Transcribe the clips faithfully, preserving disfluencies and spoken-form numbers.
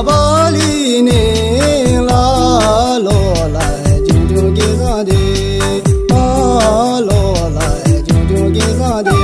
པ་ལི་ནི་ལ་ལོ་ལ་ཅུང་ཅུང་གེ་ས་དེ། ཨ་ལོ་ལ་ཅུང་ཅུང་གེ་ས་དེ།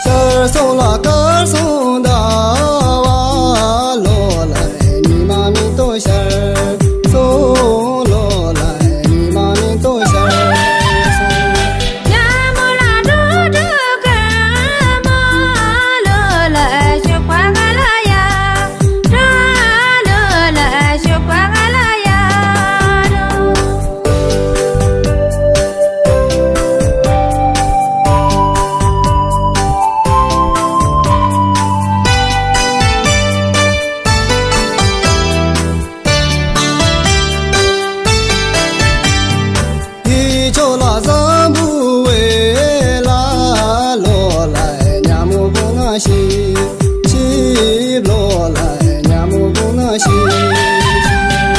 ཤར་སོང་ལ་དཀར་སོང་ད་བ་ལོ་ལ་ཉི་མ་མེ་ཏོག་ཤར་སོང་། ལོ་ལ་ཉི་མ་མེ་ཏོག་ཤར་སོང་། ཧི་ཆོ་ལ་ཟམ་བུ་བེ་ལ་ལོ་ལ་ཉ་མོ་བུ་ན་ཤི་ཤི། ལོ་ལ་ཉ་མོ་བུ་ན་ཤི་ཤི།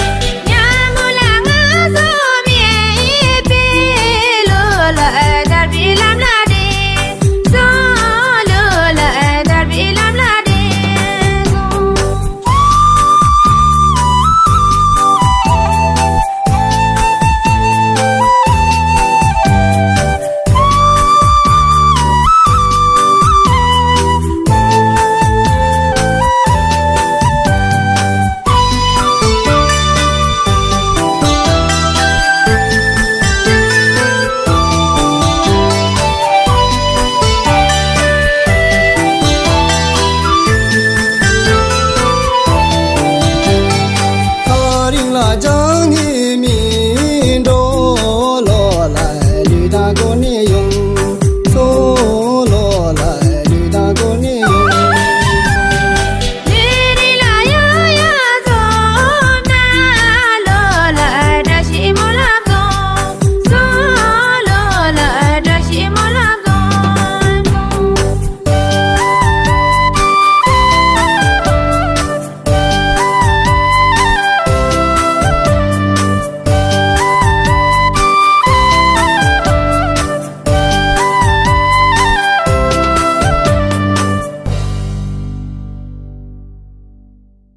ཐག་རིང་ལ་བྱང་ནི་མི་འགྲོ། ལོ་ལ་ལུས་དང་གོ་ནི་ཡོང་།